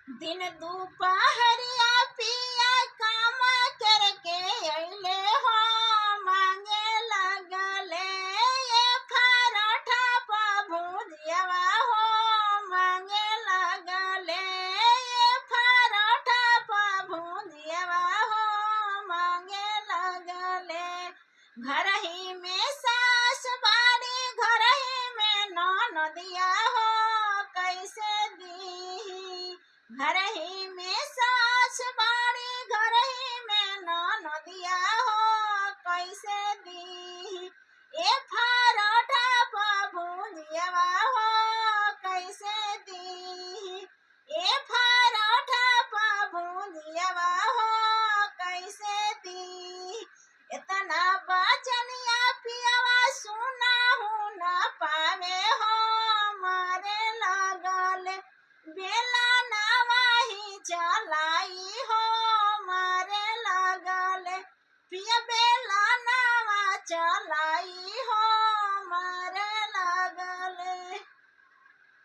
दिन दुपहरिया पिया काम करके अइले हो, मांगे लगले ये पराठा पभुजियावा हो, मांगे लगले ये पराठा पभुजियावा हो, मांगे लगले। घर ही में सास बाड़ी, घर ही में ननदिया हो, कैसे दी। घर ही में सास बाड़ी, घर ही में ननदिया हो, कैसे दी। ए पराठा पभुजियावा हो, कैसे दी। ए पराठा पभुजियावा हो, कैसे दी। इतना बचनिया पियावा सुना हूँ ना पावे हो, मारे लगल बेला नवाही चलाई हो, मारे लगल पिया बेला नवा चलाई